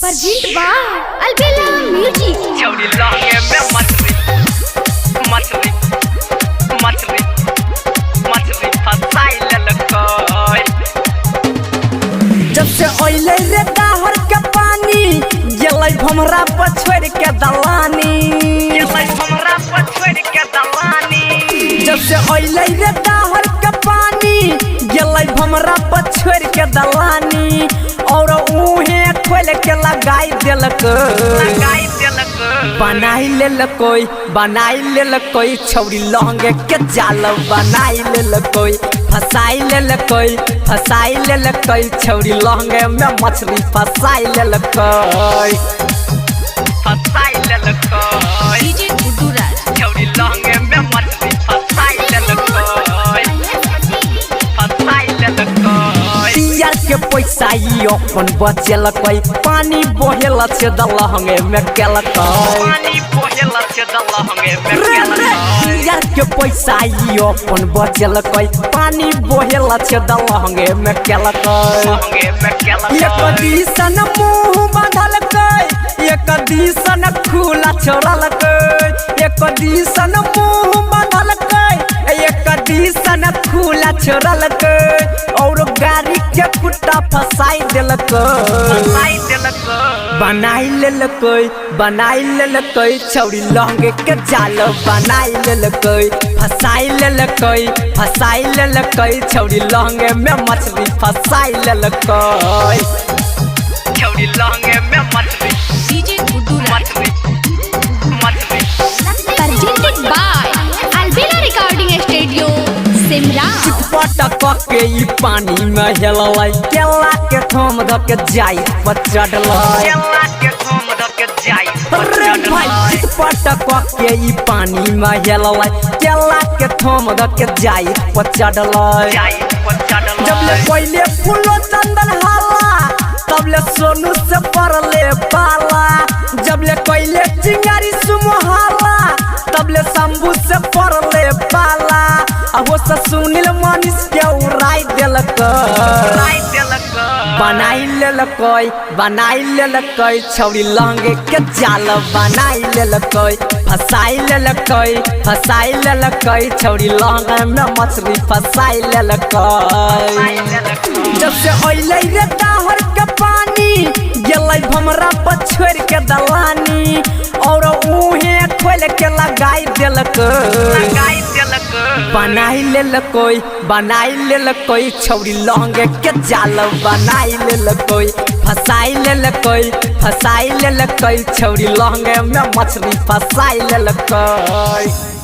Present by Albela music. छौरी लहंगे में मछली मछली मछली मछली फसाई लेलकै। जब से अइले रे दाहर के पानी, गेलै भमरा पर छोड़ के दलानी। गेलै हमरा पर छोड़ के दलानी। जब से अइले रे दाहर के पानी, गेलै भमरा पर छोड़ के दलानी। और उहे खोल के लगाई देलक, लगाई देलकै। बनाई लेलकै, बनाई लेलकै छौरी लहंगे के जाल बनाई लेलकै। फसाई लेलकै, फसाई लेलकै छौरी लहंगे में मछली फसाई लेलकै। फसाई लेलकै। डीजे गुड्डू राज। छौरी लहंगे में मछली फसाई लेलकै, फसाई लेलकै। पियर के पैसा ई अपन बचेलकै, पानी बहेल छै दलहंगे में केलकै। पानी बहेला छै दलहंगे में रे रे केलकै। पियर के पैसा ई अपन बचेलकै, पानी बहेल छै दलहंगे में केलकै। लहंगे में एक केलकै। दिसन मुँह बांधलकै, एक दिसन खुला छोड़लकै। एक दिसन मुँह बांधलकै, एक दिसन खुला छोड़लकै। और गाड़ी के कुट्टा फसाई देलकै। फसाई देलकै। बनाई लेलकै, बनाई लेलकै छौरी लहंगे के जाल बनाई लेलकै। फसाई लेलकै, फसाई लेलकै छौरी लहंगे में मछली फसाई लेलकै। छौरी लहंगे में मछली डीजे गुड्डू राज। मछली मछली। Presented by Albela recording studio, Simra. पटक के ई पानी में हेललै, केला के थम ध के जाई पर चढ़लै। केला के थम ध के जाई पर रे भाई, चढ़लै। पटक के ई पानी में हेललै, केला के थम ध के जाई पर चढ़लै। जाई पर चढ़लै। जब ले पहले फूलो चंदन हाला, तब ले सोनू से पड़ले पाला। जब ले कैले चिंगारी सुमहाला, तब ले शंभू से पड़ले पाला। आ वो से सुनील मनीष के उड़ाई देलकै। उड़ाई देलकै। बनाई लेलकै, बनाई लेलकै छौरी लहंगे के जाल बनाई लेलकै। फसाई लेलकै, फसाई लेलकै छौरी लहंगे में मछली फसाई लेलकै। फसाई लेलकै। जब से अइलै रे दाहर के पानी, गेलै भमरा पर छोड़ के दलानी। और उहे खोल के लगाई देलकै। लगाई देलकै। बनाई लेलकै, बनाई लेलकै छौरी लहंगे के जाल बनाई लेलकै। फसाई लेलकै, फसाई लेलकै छौरी लहंगे में मछली फसाई लेलकै।